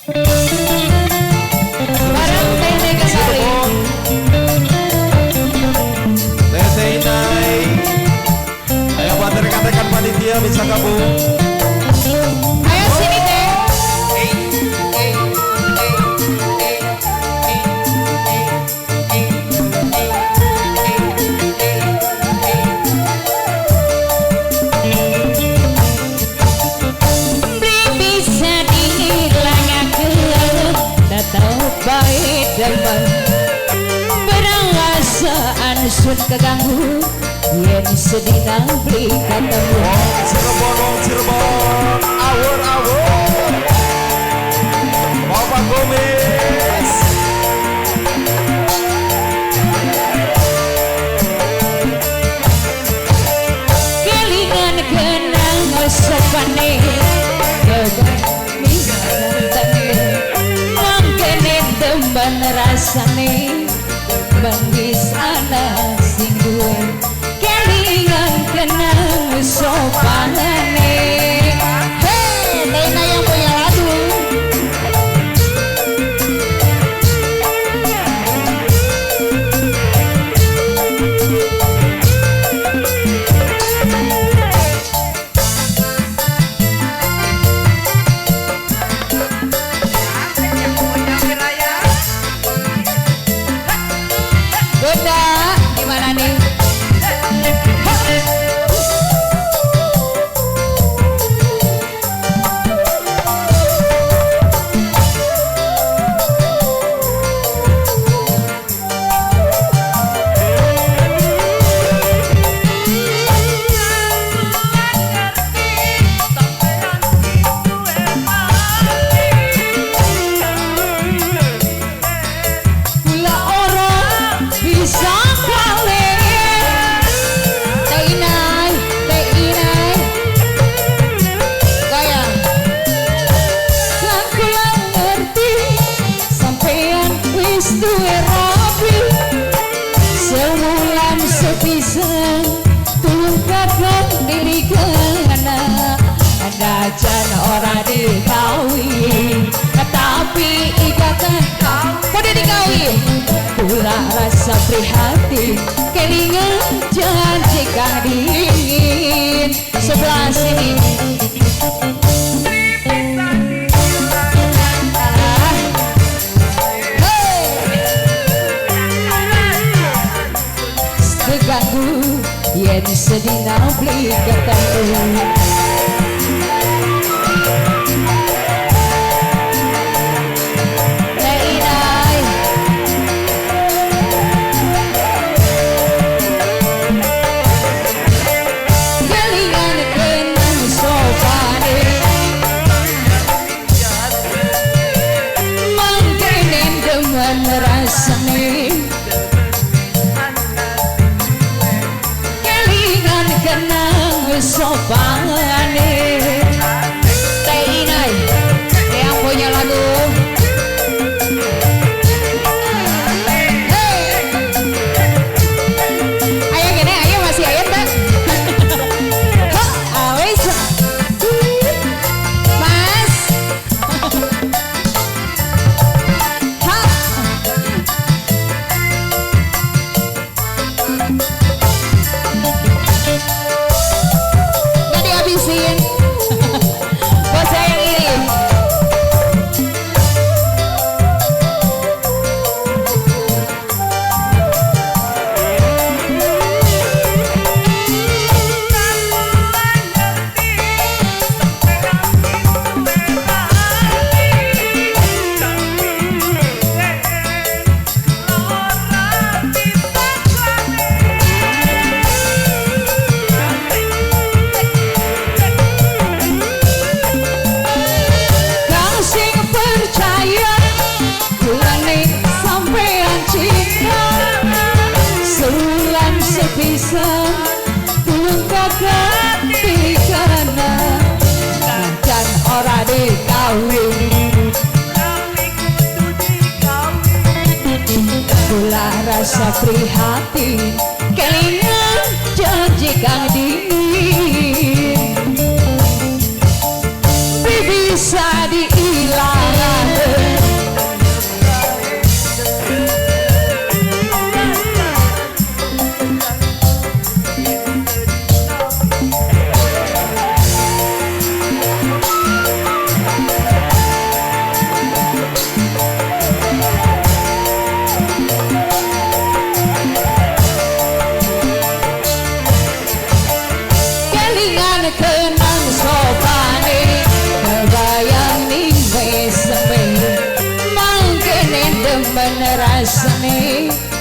Bareng Teh kembali. Teh Inai. Ayo buat rekan-rekan panitia bisa gabung. Ayo sini Teh. Bisa dihilangakeun tetep bae demen perasaan sun keganggu yen sedina beli ketemu. Wong Cirebon, wong Cirebon, awur awur. Bapak Gomes. Kelingan kenang sopane mangkene temen rasane bangis ana sing duwe kelingan kenang sopane. Hei, Tena yang punya lagu. Bunda, gimana nih? Kula orang bisa kali. Teh Inai, Teh Inai. Goyang. Lan kula ngerti sampean wis duwe rabi. Sewulan sepisan tulung kakak dilikana. Anajan ora dikawin tapi ikatan kode dikawin. Kula rasa prihatin kelingan janji kang dingin. Sebelah sini. Hey. Keganggu yen sedina beli ketemu. Teh Inai. Kelingan kenang sopane mangkene demen rasane kelingan kenang sopane. Teh Inai yang punya lagu. Hey. Ayo gini, ayo masih ayo tak? Awes. Mas. Ha. Nggak dihabisin. Buat saya yang ini. Kang sing percaya kulane sampean cinta sewulan sepisan tulung kakak dikana najan ora dikawin kula rasa prihatin kelingan janji kang dingin bisa diilang. Demen rasane.